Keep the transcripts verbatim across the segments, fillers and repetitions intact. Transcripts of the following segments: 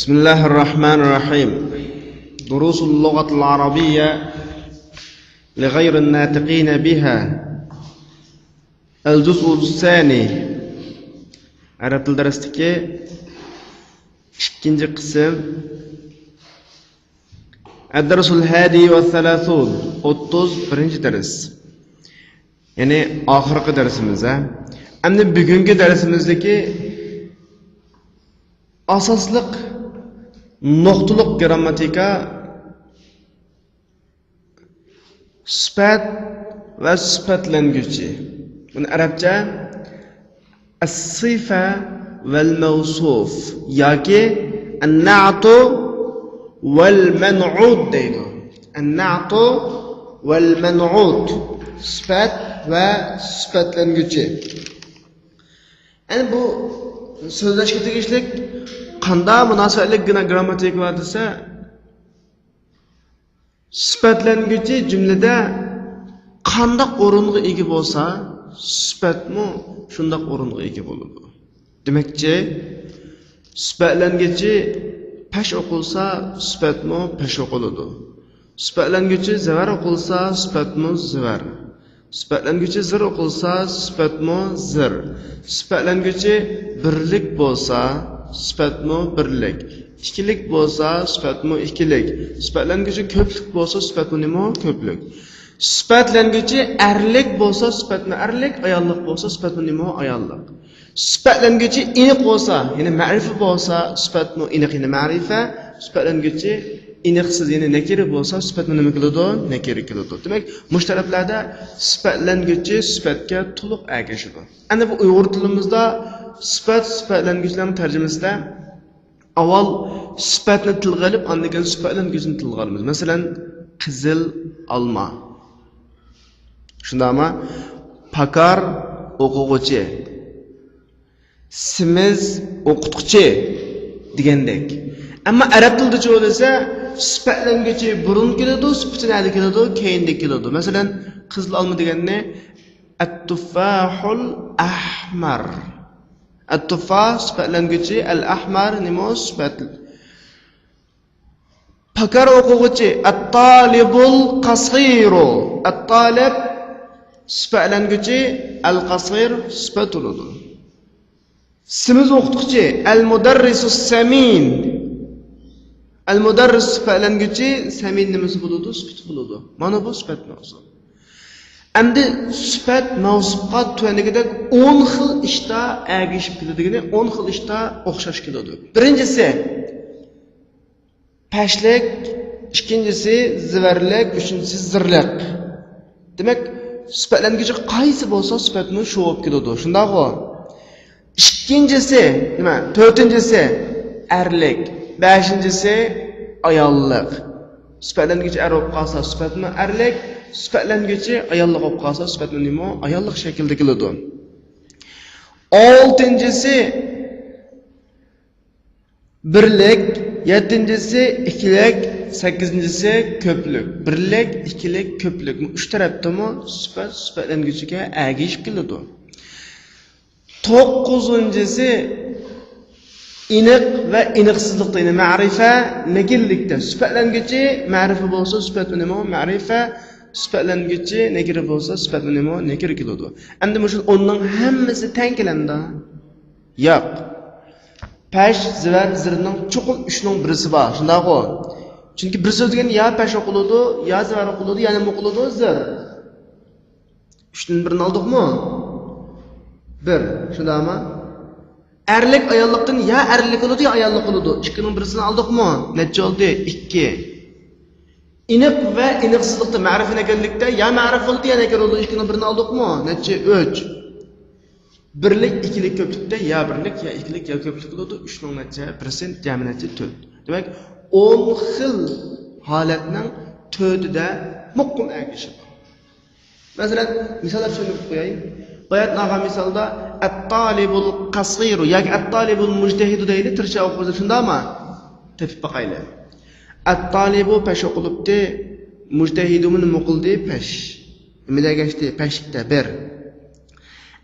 بسم الله الرحمن الرحيم. دروس اللغة العربية لغير الناطقين بها. الجزء الثاني. ئەرەب تىل دەرسلىكى ئىككىنچى قىسىم. الدرس الحادي والثلاثون، ئوتتۇز بىرىنچى دەرس. يەنى ئاخىرقى دەرسىمىز، ھە. ئەمدى بۈگۈنكى دەرسىمىزدىكى ئاساسلىق نۇقتىلىق گىرامماتىكا سۈپەت ۋە سۈپەتلەنگۈچى. بۇنى ئەرەبچە الصفة والموصوف ياكى النعت والمنعوت دەيدۇ. النعت والمنعوت. سۈپەت ۋە سۈپەتلەنگۈچى. يەنى بۇ سۆزلەشكە تېگىشلىك قانداق مۇناسىۋەتلىك گىنا-، گىرامماتىكا بار دېسە، سۈپەتلەنگۈچى جۈملىدە قانداق ئورۇنغا ئىگە بولسا، سۈپەتمۇ شۇنداق ئورۇنغا ئىگە بولىدۇ. دېمەكچى، سۈپەتلەنگۈچى پەش ئوقۇلسا، سۈپەتمۇ پەش ئوقۇلىدۇ. سۈپەتلەنگۈچى زەۋەر ئوقۇلسا، سۈپەتمۇ زىۋەر. سۈپەتلەنگۈچى زىر ئوقۇلسا، سۈپەتمۇ زىر. سۈپەتلەنگۈچى بىرلىك بولسا، سۈپەتمۇ بىرلىك. ئىككىلىك بولسا، سۈپەتمۇ ئىككىلىك. سۈپەتلەنگۈچى كۆپلۈك بولسا، سۈپەتمۇ نېمە؟ كۆپلۈك. سۈپەتلەنگۈچى ئەرلىك بولسا، سۈپەتمۇ ئەرلىك. ئاياللىق بولسا، سۈپەتمۇ نېمە؟ ئاياللىق. سۈپەتلەنگۈچى ئېنىق بولسا، يەنى مەرىپە بولسا، سۈپەتمۇ ئېنىق، يەنى مەرىپە. سۈپەتلەنگۈچى ئېنىقسىز، يەنى نەكىرە بولسا، سۈپەتمۇ نېمە كېلىدۇ؟ نەكىرە كېلىدۇ. دېمەك، مۇشۇ تەرەپلەردە سۈپەتلەنگۈچى سۈپەتكە تولۇق ئەگىشىدۇ. ئەنە بۇ ئۇيغۇر تىلىمىزدا سۈپەت، سۈپەتلەنگۈچلەرنىڭ تەرجىمىسىدە ئاۋۋال سۈپەتنى تىلغا ئېلىپ، ئاندىن كېيىن سۈپەتلەنگۈچنى تىلغا ئالىمىز. مەسىلەن، قىزىل ئالما. شۇنداقمۇ؟ پاكار ئوقۇغۇچى. سېمىز ئوقۇتقۇچى دېگەندەك. ئەمما ئەرەب تىلىدىچۇ دېسە، سۈپەتلەنگۈچى بۇرۇن كېلىدۇ، سۈپىتى نەدە كېلىدۇ؟ كەينىدە كېلىدۇ. مەسىلەن، قىزىل ئالما دېگەننى التفاح الأحمر. التفاح سۈپەتلەنگۈچى، الأحمر نېمە؟ سۈپەت. پاكار ئوقۇغۇچى، الطالب القصير. الطالب سۈپەتلەنگۈچى، القصير سۈپەت بولىدۇ. سېمىز ئوقۇتقۇچى، المدرس السمين. المدرس سۈپەتلەنگۈچى، سەمىن نېمىسى بولىدۇ؟ سۈپىتى بولىدۇ. مانا بۇ سۈپەت مەۋسۇپ. ئەمدى سۈپەت مەۋسۇپقا تۆۋەندىكىدەك ئون خىل ئىشتا ئەگىشىپ كېلىدىغىنى، ئون خىل ئىشتا ئوخشاش كېلىدۇ. بىرىنچىسى، پەشلىك، ئىككىنچىسى زىۋەرلىك، ئۈچىنچىسى زىرلىق. دېمەك، سۈپەتلەنگۈچى قايسى بولسا، سۈپەتمۇ شۇ بولۇپ كېلىدۇ. شۇنداقغۇ؟ ئىككىنچىسى، نېمە؟ تۆتىنچىسى ئەرلىك، بەشىنچىسى ئاياللىق. سۈپەتلەنگۈچى ئەر بولۇپ قالسا، سۈپەتمۇ ئەرلىك، سۈپەتلەنگۈچى ئاياللىق بولۇپ قالسا، سۈپەتمۇ نېمە؟ ئاياللىق شەكىلدە كېلىدۇ. ئالتىنچىسى بىرلىك، يەتتىنچىسى ئىككىلىك، سەككىزىنچىسى كۆپلۈك. بىرلىك، ئىككىلىك، كۆپلۈك. ئۈچ تەرەپتىمۇ سۈپەت سۈپەتلەنگۈچىگە ئەگىشىپ كېلىدۇ. توققۇزىنچىسى ئېنىق ۋە ئېنىقسىزلىقتا، يەنى مەرىپە نەكىرىلىكتە. سۈپەتلەنگۈچى مەرىپە بولسا، سۈپەت نېمە؟ مەرىپە. سۈپەتلەنگۈچى نەكىرە بولسا، سۈپەت نېمە؟ نەكىرە كېلىدۇ. ئەمدى مۇشۇ ئوننىڭ ھەممىسى تەڭ كېلەمدۇ؟ ياق. پەش، زىۋەر، زىرنىڭ چوقۇم ئۈچنىڭ بىرسى بار، شۇنداقغۇ؟ چۈنكى بىر سۆز دېگەن يا پەش ئوقۇلىدۇ، يا زىۋەر ئوقۇلىدۇ، يا نېمە ئوقۇلىدۇ؟ زىر. ئۈچتىن بىرنى ئالدۇقمۇ؟ بىر، شۇنداقمۇ؟ ئەرلىك ئاياللىقتىن يا ئەرلىك بولىدۇ، يا ئاياللىق بولىدۇ. ئىككىنىڭ بىرسىنى ئالدۇقمۇ؟ نەچچە بولدى؟ ئىككى. ئېنىق ۋە ئېنىقسىزلىقتا، مەرىپە نەكىرىلىكتە يا مەرىپە بولىدۇ، يا نەكىرە بولىدۇ. ئىككىنىڭ بىرىنى ئالدۇقمۇ؟ نەچچە؟ ئۈچ. بىرلىك، ئىككىلىك، كۆپلۈكتە يا بىرلىك، يا ئىككىلىك، يا كۆپلۈك بولىدۇ. ئۈچنىڭ نەچچە؟ بىرسى، جەمئىي نەچچە؟ تۆت. دېمەك، ئون خىل ھالەتنىڭ تۆتىدە مۇقىم ئەگىشىپ. مەسىلەن، مىساللار چۈشەندۈرۈپ قوياي. باياتىن ئالغان مىسالدا، ئەتتالىبۇل قەسىرۇ ياكى ئەتتالىبۇل مۇجتەھىدۇ دەيلى، تىرىشچا ئوقۇغۇزدا شۇنداقمۇ؟ تېپىپ باقايلى. ئەتتالىبۇ پەش ئوقۇلۇپتى، مۇجتەھىدۇمۇ نېمە قىلدى؟ پەش. نېمىدە ئەگەشتى؟ پەشلىكتە، بىر.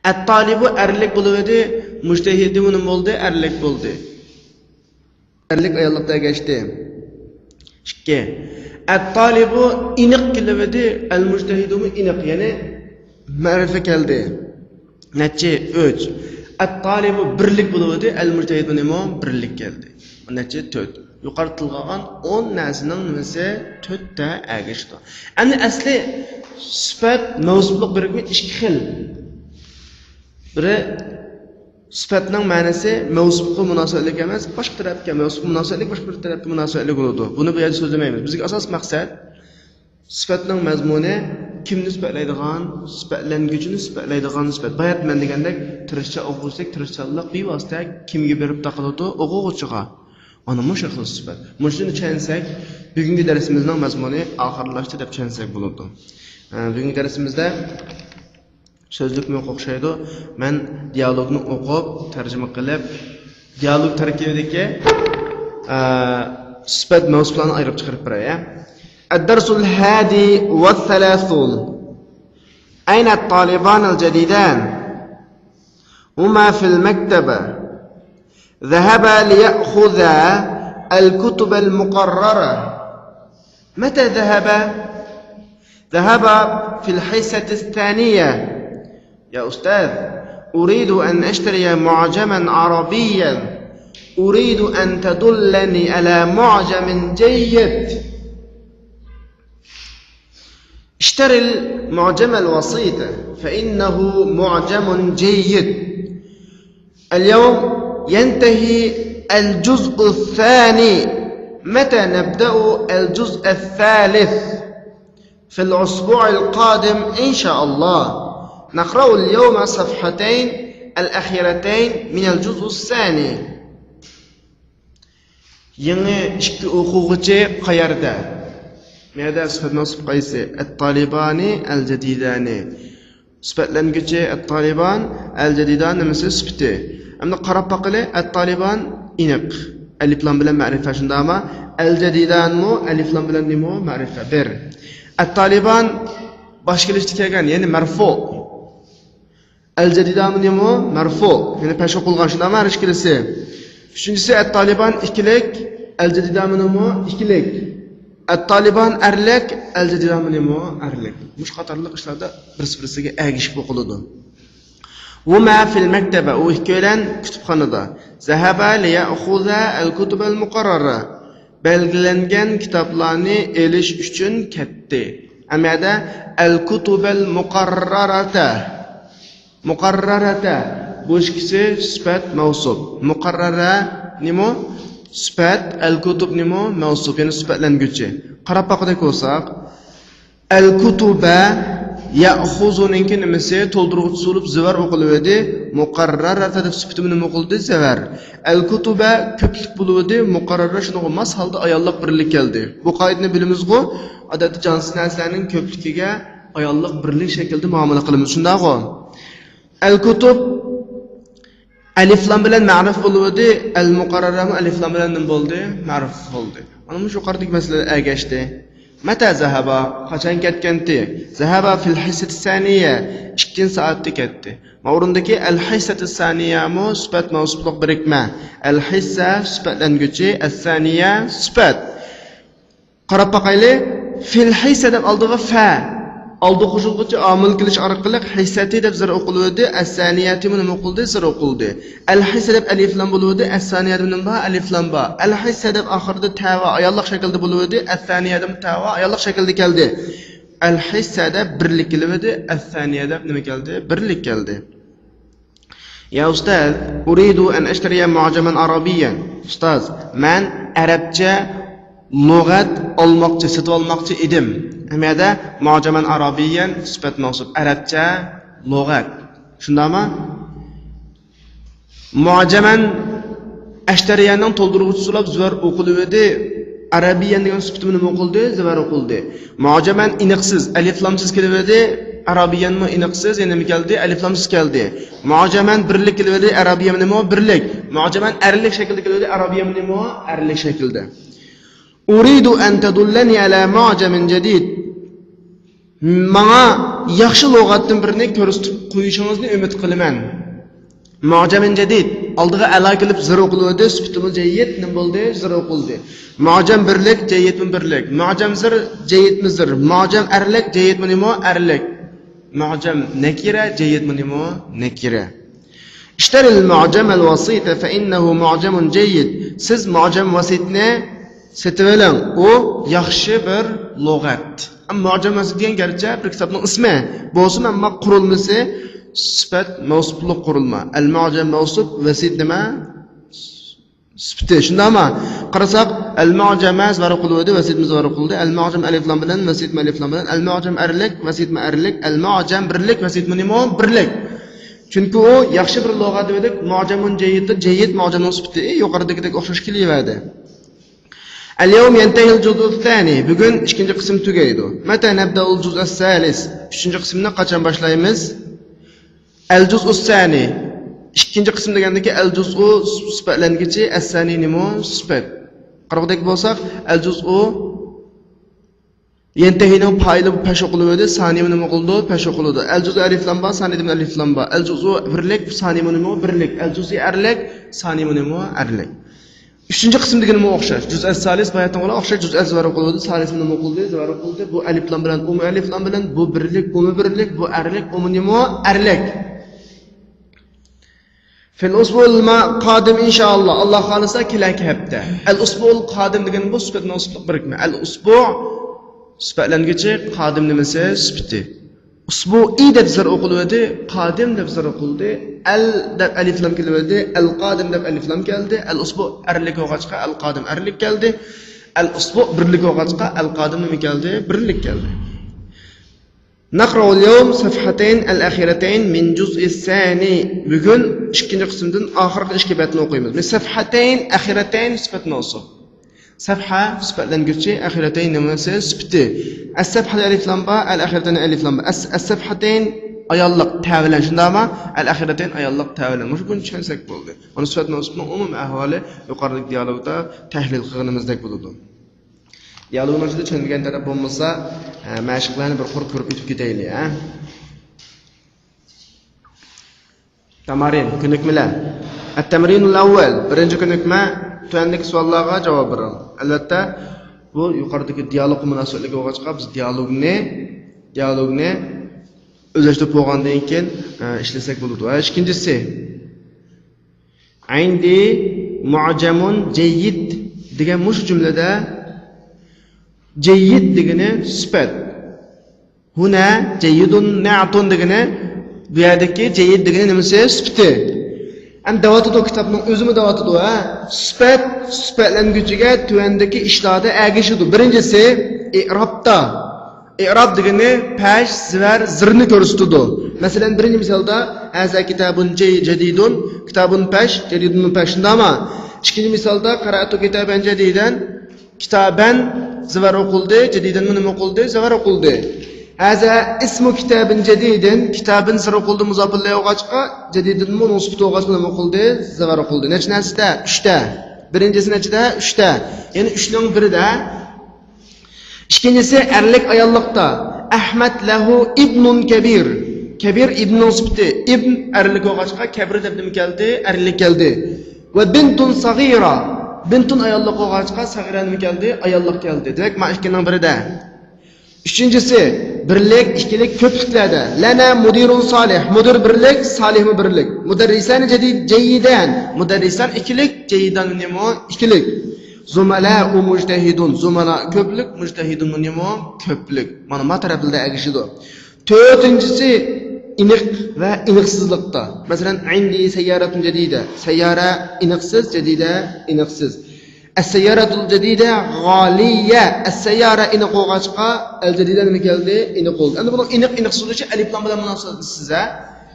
ئەتتالىبۇ ئەرلىك بولۇۋىدى، مۇجتەھىدۇمۇ نېمە بولدى؟ ئەرلىك بولدى. ئەرلىك ئاياللىقتا ئەگەشتى. ئىككى. ئەت-تالىبۇ ئېنىق كېلىۋىدى، ئەل-مۇجتەھىدۇمۇ ئېنىق، يەنى مەرىپە كەلدى. نەچچە؟ ئۈچ. ئەت-تالىبۇ بىرلىك بولۇۋىدى، ئەل-مۇجتەھىدۇ نېمە؟ بىرلىك كەلدى. نەچچە؟ تۆت. يۇقىرىدا تىلغا ئالغان ئون نەرسىنىڭ نېمىسى؟ تۆتتە ئەگىشىدۇ. ئەمدى ئەسلى سۈپەت، مەۋسۇپلۇق بىرىكمە ئىككى خىل. بىرى سۈپەتنىڭ مەنىسى مەۋسۇپقا مۇناسىۋەتلىك ئەمەس، باشقا تەرەپكە، مەۋسۇپقا مۇناسىۋەتلىك، باشقا بىر تەرەپكە مۇناسىۋەتلىك بولىدۇ. بۇنى بۇ يەردە سۆزلىمەيمىز. بىزگە ئاساس مەقسەت سۈپەتنىڭ مەزمۇنى كىمنى سۈپەتلەيدىغان، سۈپەتلەنگۈچىنى سۈپەتلەيدىغان سۈپەت. باياتىن مەن دېگەندەك، تىرىشچان ئوقۇغۇچىدەك تىرىشچانلىق بىۋاسىتە كىمگە بېرىپ تاقىلىدۇ؟ ئوقۇغۇچىغا. ئانا مۇشۇ خىل سۈپەت. مۇشۇنى چۈشەنسەك، بۈگۈنكى دەرسىمىزنىڭ مەزمۇنى ئاخىرلاشتى دەپ چۈشەنسەك بولىدۇ. ئە، بۈگۈنكى دەرسىمىزدە سۆزلۈكمۇ يوق ئوخشايدۇ. مەن دىيالوگنى ئوقۇپ، تەرجىمە قىلىپ، دىيالوگ تەركىبىدىكى، ئە، سۈپەت مەۋسۇپلارنى ئايرىپ چىقىرىپ بېرەي، ھە؟ الدرس الحادي والثلاثون. أين الطالبان الجديدان؟ هما في المكتبة. ذهبا ليأخذا الكتب المقررة. متى ذهبا؟ ذهبا في الحصة الثانية. يا أستاذ، أريد أن أشتري معجما عربيا. أريد أن تدلني على معجم جيد. اشتر المعجم الوسيط فإنه معجم جيد. اليوم ينتهي الجزء الثاني. متى نبدأ الجزء الثالث؟ في الأسبوع القادم إن شاء الله. نقرأ اليوم صفحتين الأخيرتين من الجزء الثاني. يېڭى ئىككى ئوقۇغۇچى قەيەردە؟ مەيەدە سۈپەت مەنسۇپ قايسى؟ ئەت-تالىبانى، ئەل-جەدىدانى. سۈپەتلەنگۈچى ئەت-تالىبان، ئەل-جەدىدان نېمىسى؟ سۈپىتى. ئەمدى قاراپ باقىلى، ئەت-تالىبان ئېنىق. ئەلىپلام بىلەن مەرىپە شۇنداقمۇ؟ ئەل-جەدىدانمۇ ئەلىپلام بىلەن نېمە؟ مەرىپە. بىر. ئەت-تالىبان باش كېلىشتە كەلگەن، يەنى مەرفۇ. ئەل-جەدىدانمۇ نېمە؟ مەرفۇ. يەنى پەش ئوقۇلغان شۇنداقمۇ؟ ھەر ئىككىلىسى. ئۈچىنچىسى، ئەت-تالىبان ئىككىلىك، ئەل-جەدىدانمۇ نېمە؟ ئىككىلىك. ئەت-تالىبان ئەرلىك، ئەل-جەدىدانمۇ نېمە؟ ئەرلىك. مۇشۇ قاتارلىق ئىشلاردا بىرسى-بىرسىگە ئەگىشىپ ئوقۇلىدۇ. ھۇما فىل مەكتەبە، ئۇ ئىككىيلەن كۇتۇپخانىدا. زەھەبا لىيەخۇزا ئەل كۇتۇبەل مۇقەررەرە، بەلگىلەنگەن كىتابلارنى ئېلىش ئۈچۈن كەتتى. ئەمەدە ئەل كۇتۇبەل مۇقەررەرەتە. مۇقەررەرەتە. بۇ ئىككىسى سۈپەت مەۋسۇپ. مۇقەررەرە نېمە؟ سۈپەت، ئەل كۇتۇب نېمە؟ مەۋسۇپ، يەنى سۈپەتلەنگۈچى. قاراپ باققۇدەك بولساق، ئەل كۇتۇبە، يەخۇزۇنىڭكى نېمىسى؟ تولدۇرغۇچىسى بولۇپ زىۋەر ئوقۇلۇۋىدى. مۇقەررەرەتە دەپ سۈپىتىمۇ نېمە ئوقۇلدى؟ زىۋەر. ئەل كۇتۇبە كۆپلۈك بولۇۋىدى. مۇقەررەرە شۇنىڭغا ماس ھالدا ئاياللىق بىرلىك كەلدى. بۇ قائىدىنى بىلىمىزغۇ؟ ئادەتتە جانسىز نەرسىلەرنىڭ كۆپلۈكىگە ئاياللىق بىرلىك شەكىلدە مۇئامىلە قىلىمىز، شۇنداقغۇ؟ ئەل كۇتۇب ئەلىفلام بىلەن مەرىپە بولۇۋىدى، ئەل مۇقەررەرەمۇ ئەلىفلام بىلەن نېمە بولدى؟ مەرىپە بولدى. مانا مۇشۇ يۇقىرىدىكى مەسىلىلەر ئەگەشتى. مەتە زەھەبا؟ قاچان كەتكەنتى؟ زەھەبا فىل ھىسسەتى سانىيە، ئىككىنچى سائەتتە كەتتى. ما ئورۇندىكى ئەل ھىسسەتى سانىيەمۇ سۈپەت مەۋسۇپلۇق بىرىكمە. ئەل ھىسسە سۈپەتلەنگۈچى، ئەس سانىيە سۈپەت. قاراپ باقايلى. فىل ھىسسە دەپ ئالدىغا فە، ئالدى قوشۇلغۇچى ئامىل كېلىش ئارقىلىق ھىسسەتى دەپ زىر ئوقۇلۇۋىدى، ئەسسانىيەتىمۇ نېمە ئوقۇلدى؟ زىر ئوقۇلدى. ئەل ھىسسە دەپ ئەلىفلام بولۇۋىدى، ئەسسانىيەتىمۇ نېمە بار؟ ئەلىفلام بار. ئەل ھىسسە دەپ ئاخىرىدا تە ۋە ئاياللىق شەكىلدە بولۇۋىدى، ئەسسانىيەتىمۇ تە ۋە ئاياللىق شەكىلدە كەلدى. ئەل ھىسسە دەپ بىرلىك كېلىۋىدى، ئەسسانىيە دەپ نېمە كەلدى؟ بىرلىك كەلدى. يا أستاذ، أريد أن أشتري معجما عربيا. ئۇستاز، مەن ئەرەبچە لۇغەت ئالماقچى، سېتىۋالماقچى ئىدىم. ھەممە يەردە معجما عربيا سۈپەت مەنسۇپ. ئەرەبچە لۇغەت. شۇنداقمۇ؟ معجما ئەشتەرىيەنىڭ تولدۇرغۇچىسى بولۇپ زىۋەر ئوقۇلۇۋىدى. ئەرەبىيەن دېگەن سۈپىتىمۇ نېمە ئوقۇلدى؟ زىۋەر ئوقۇلدى. مۇئجەمەن ئېنىقسىز، ئەلىفلامسىز كېلىۋىدى. ئەرەبىيەنمۇ ئېنىقسىز، يەنە نېمە كەلدى؟ ئەلىفلامسىز كەلدى. مۇئجەمەن بىرلىك كېلىۋىدى، ئەرەبىيەن نېمە؟ بىرلىك. مۇئجەمەن ئەرلىك شەكىلدە كېلىۋىدى، ئەرەبىيەن نېمە؟ ئەرلىك شەكىلدە. أريد أن تدلني على معجم جديد. ماڭا ياخشى لۇغەتتىن بىرنى كۆرسىتىپ قويۇشىڭىزنى ئۈمىد قىلىمەن. معجم جديد. ئالدىغا ئەلا كېلىپ زىر ئوقۇلۇۋىدى، سۈپىتىمۇ جەييىد نېمە بولدى؟ زىر ئوقۇلدى. مۇئجەم بىرلىك، جەييىدمۇ بىرلىك. مۇئجەم زىر، جەييىدمۇ زىر. مۇئجەم ئەرلىك، جەييىدمۇ نېمە؟ ئەرلىك. مۇئجەم نەكىرە، جەييىدمۇ نېمە؟ نەكىرە. اشتر المعجم الوسيط فإنه معجم جيد. سىز مۇئجەم ۋەسىتنى سېتىۋېلىڭ، ئۇ ياخشى بىر لۇغەت. ئەمما مۇئجەم ۋەسىت دېگەن گەرچە بىر كىتابنىڭ ئىسمى بولسىمۇ، ئەمما قۇرۇلمىسى سۈپەت مەۋسۇپلۇق قۇرۇلما. ئەل مۇئجەم مەۋسۇپ، ۋەسىت نېمە؟ سۈپىتى. شۇنداقمۇ؟ قارىساق، ئەل مۇئجەم زىبارە قىلىۋىدى، ۋەسىتمۇ زىبارە قىلدى. ئەل مۇئجەم ئەلىفلام بىلەن، ۋەسىتمۇ ئەلىفلام بىلەن. ئەل مۇئجەم ئەرلىك، ۋەسىتمۇ ئەرلىك. ئەل مۇئجەم بىرلىك، ۋەسىتمۇ نېمە؟ بىرلىك. چۈنكى ئۇ ياخشى بىر لۇغەت دېدۇق، مۇئجەمۇن جەييىدتۇر، جەييىد مۇئجەمنىڭ سۈپىتى، يۇقىرىدىكىدەك ئوخشاش كېلىۋەردى. اليوم ينتهي الجزء الثاني. بۈگۈن ئىككىنچى قىسىم تۈگەيدۇ. متى نبدأ الجزء الثالث؟ ئۈچىنچى قىسىمنى قاچان باشلايمىز؟ الجزء الثاني. ئىككىنچى قىسىم دېگەندىكى الجزء سۈپەتلەنگۈچى، الثاني نېمە؟ سۈپەت. قارىغۇدەك بولساق، الجزء ينتهينىڭ پائىلى پەش ئوقۇلۇۋىدى، سانى نېمە قىلىدۇ؟ پەش ئوقۇلىدۇ. الجزء ئەلىفلام بار، سانى نېمە؟ ئەلىفلام بار. الجزء بىرلىك، سانى نېمە؟ بىرلىك. الجزء ئەرلىك، سانى نېمە؟ ئەرلىك. ئۈچىنچى قىسىم دېگىنىمۇ ئوخشاش. جۇزئەس سالىس باياتىنغا ئوخشاش. جۇزئەس زىبارە قىلىۋاتىدۇ. سالىسنى نېمە قىلدى؟ زىبارە قىلدى. بۇ ئەلىپلام بىلەن ئۇمۇ ئەلىپلام بىلەن، بۇ بىرلىك، ئۇمۇ بىرلىك، بۇ ئەرلىك، ئۇمۇ نېمە؟ ئەرلىك. في الأسبوع القادم إن شاء الله. ئاللا خالىسا كېلەكى ھەپتە. الأسبوع القادم دېگەن بۇ سۈپەت مەۋسۇپلۇق بىرىكمە. الأسبوع سۈپەتلەنگۈچى، قادىم نېمىسى؟ سۈپىتى. ئۇسبۇئى دەپ زىر ئوقۇلۇۋىدى، قادىم دەپ زىر ئوقۇلدى. ئەل دەپ ئەلىفلام كېلىۋىدى، ئەل قادىم دەپ ئەلىفلام كەلدى. ئەل ئۇسبۇ ئەرلىك بولغاچقا، ئەل قادىم ئەرلىك كەلدى. ئەل ئۇسبۇ بىرلىك بولغاچقا، ئەل قادىم نېمە كەلدى؟ بىرلىك كەلدى. نقرأ اليوم صفحتين الأخيرتين من جزء الثاني. بۈگۈن ئىككىنچى قىسىمدىن ئاخىرقى ئىككى بەتنى ئوقۇيمىز. من صفحتين، أخيرتين سۈپەت مەۋسۇپ. سەفھە سۈپەتلەنگۈچى، ئەخىرەتەين نېمىسى؟ سۈپىتى. ئەسسەفھە ئەلىفلام بار، ئەلئەخىرەتەين ئەلىفلام بار. ئەس-، ئەسسەفھەتەين ئاياللىق تەۋىلەن، شۇنداقمۇ؟ ئەلئەخىرەتەين ئاياللىق تەۋىلەن. مۇشۇ بۇنى چۈشەنسەك بولدى. مانا سۈپەت مەۋسۇپنىڭ ئومۇمىي ئەھۋالى يۇقىرىدىكى دىئالوگدا تەھلىل قىلغىنىمىزدەك بولىدۇ. دىئالوگنىڭ ئىچىدە چۈشەنمىگەن تەرەپ بولمىسا، ئە، مەشىقلەرنى بىر قۇر كۆرۈپ ئۆتۈپ كېتەيلى، ھە؟ تامارىن، كۆنۈكمىلەر. التمرين الأول، بىرىنچى كۆنۈكمە، تۆۋەندىكى سوئاللارغا جاۋاب بېرىڭ. ئەلۋەتتە، بۇ يۇقىرىدىكى دىئالوگقا مۇناسىۋەتلىك بولغاچقا، بىز دىئالوگنى، دىئالوگنى ئۆزلەشتۈرۈپ بولغاندىن كېيىن، ئە، ئىشلىسەك بولىدۇ. ھە، ئىككىنچىسى، عندي معجم جيد دېگەن مۇشۇ جۈملىدە جيد دېگىنى سۈپەت. ھۇنا جيد نعت دېگىنى، بۇ يەردىكى جيد دېگىنى نېمىسى؟ سۈپىتى. ئەمدى دەۋاتىدۇ، كىتابنىڭ ئۆزىمۇ دەۋاتىدۇ، ھە؟ سۈپەت سۈپەتلەنگۈچىگە تۆۋەندىكى ئىشلاردا ئەگىشىدۇ. بىرىنچىسى، ئېرابتا. ئېراب دېگىنى پەش، زىۋەر، زىرنى كۆرسىتىدۇ. مەسىلەن، بىرىنچى مىسالدا، ھازا كىتابۇن جي-، جەدىدۇن، كىتابۇن پەش، جەدىدۇن پەش، شۇنداقمۇ؟ ئىككىنچى مىسالدا، قەرەئتۇ كىتابەن جەدىدەن، كىتابەن زىۋەر ئوقۇلدى، جەدىدەنمۇ نېمە ئوقۇلدى؟ زىۋەر ئوقۇلدى. ھازا ئىسمۇ كىتابىن جەدىدىن، كىتابىن زىر ئوقۇلدى، مۇزاپىللەي بولغاچقا، جەدىدىنمۇ ئۇنىڭ سۈپىتى بولغاچقا نېمە ئوقۇلدى؟ زىۋەر ئوقۇلدى. نەچچە نەرسىدە؟ ئۈچتە. بىرىنچىسى نەچچىدە؟ ئۈچتە. يەنى ئۈچنىڭ بىرىدە. ئىككىنچىسى ئەرلىك ئاياللىقتا. ئەھمەد لەھۇ ئىبنۇن كەبىر. كەبىر ئىبننىڭ سۈپىتى. ئىبن ئەرلىك بولغاچقا، كەبىر دەپ نېمە كەلدى؟ ئەرلىك كەلدى. ۋە بىنتۇن سەغىرە. بىنتۇن ئاياللىق بولغاچقا، سەغىرە نېمە كەلدى؟ ئاياللىق كەلدى. دېمەك، مانا ئىككىنىڭ بىرىدە. ئۈچىنچىسى، بىرلىك، ئىككىلىك، كۆپلۈكلەردە. لەنا مۇدىرۇن سالىھ. مۇدىر بىرلىك، سالىھمۇ بىرلىك. مۇدەررىسانى جەدىد، جەيدەن. مۇدەررىسان ئىككىلىك، جەيدان نېمە؟ ئىككىلىك. زۇمەلائۇ مۇجتەھىدۇن. زۇمەلا كۆپلۈك، مۇجتەھىدۇن نېمە؟ كۆپلۈك. مانا، ما تەرەپلەردە ئەگىشىدۇ. تۆتىنچىسى ئېنىق ۋە ئېنىقسىزلىقتا. مەسىلەن، ئىندى سەييارەتۇن جەدىدە. سەييارە ئېنىقسىز، جەدىدە ئېنىقسىز. ئەسسەييارەتۇل جەدىدە غالىيە. ئەسسەييارە ئېنىق بولغاچقا، ئەل جەدىدە نېمە كەلدى؟ ئېنىق بولدى. ئەمدى بۇنىڭ ئېنىق، ئېنىقسىز بولۇشى ئەلىپلام بىلەن مۇناسىۋەتلىك سىزە.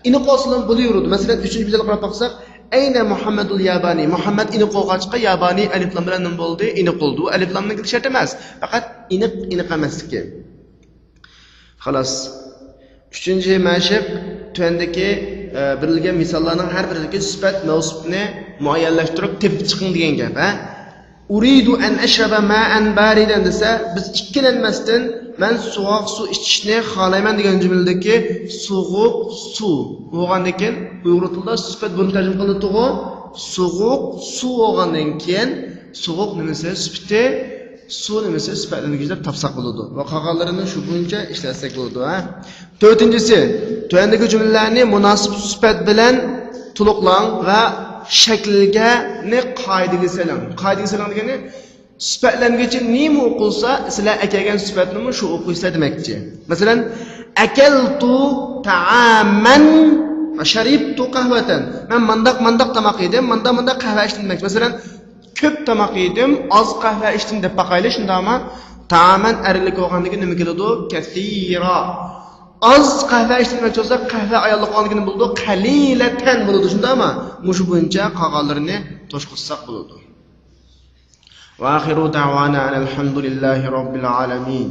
ئېنىق بولسىلا بولۇۋېرىدۇ. مەسىلەن، ئۈچىنچى مىسالغا قاراپ باقساق، ئەينە مۇھەممەدۇل يابانى. مۇھەممەد ئېنىق بولغاچقا، يابانى ئەلىپلام بىلەن نېمە بولدى؟ ئېنىق بولدى. ئۇ ئەلىپلامنىڭ شەرت ئەمەس. پەقەت ئېنىق، ئېنىق ئەمەسلىكى. خالاس. ئۈچىنچى مەشىق، تۆۋەندىكى، ئە، بېرىلگەن مىساللارنىڭ ھەر بىرىدىكى سۈپەت مەۋسۇپنى مۇئەييەنلەشتۈرۈپ تېپىپ چىقىڭ دېگەن گەپ، ھە؟ ئۇرىدۇ ئەن ئەشرەبە مائەن بارىدەن دېسە، بىز ئىككىلەنمەستىن، مەن سوغۇق سۇ ئىچىشنى خالايمەن دېگەن جۈملىدىكى سوغۇق سۇ بولغاندىن كېيىن، ئۇيغۇر تىلىدا سۈپەت بۇنى تەرجىمە قىلىنىدىغۇ. سوغۇق سۇ بولغاندىن كېيىن، سوغۇق نېمىسى سۈپىتى، سۇ نېمىسى سۈپەتلەنگۈچى دەپ تاپساق بولىدۇ. ۋە قالغانلىرىنى شۇ بويىچە ئىشلەتسەك بولىدۇ، ھە. تۆتىنچىسى، تۆۋەندىكى جۈملىلەرنى مۇناسىپ سۈپەت بىلەن تولۇقلاڭ ۋە شەكىلگە نى قائىدىگە سېلىڭ. قائىدىگە سېلىڭ دېگىنى، سۈپەتلەنگۈچى نېمە ئوقۇلسا، سىلەر ئەكەلگەن سۈپەتنىمۇ شۇ ئوقۇيسىلەر دېمەكچى. مەسىلەن، ئەكەلتۇ تائامەن ۋە شەرىبتۇ قەھۋەتەن. مەن مانداق، مانداق تاماق يېدىم، مانداق، مانداق قەھۋە ئىچتىم دېمەكچى. مەسىلەن، كۆپ تاماق يېدىم، ئاز قەھۋە ئىچتىم دەپ باقايلى، شۇنداقمۇ؟ تائامەن ئەرلىك بولغاندىكىن نېمە كېلىدۇ؟ كەسىرا. ئاز قەھۋە ئىچتىم دېمەكچى بولسا، قەھۋە ئاياللىق بولغاندىكىن نېمە بولىدۇ؟ قەلىلەتەن بولىدۇ، شۇنداقمۇ؟ مۇشۇ بويىچە قالغانلىرىنى توشقۇزساق بولىدۇ. وآخر دعوانا أن الحمد لله رب العالمين.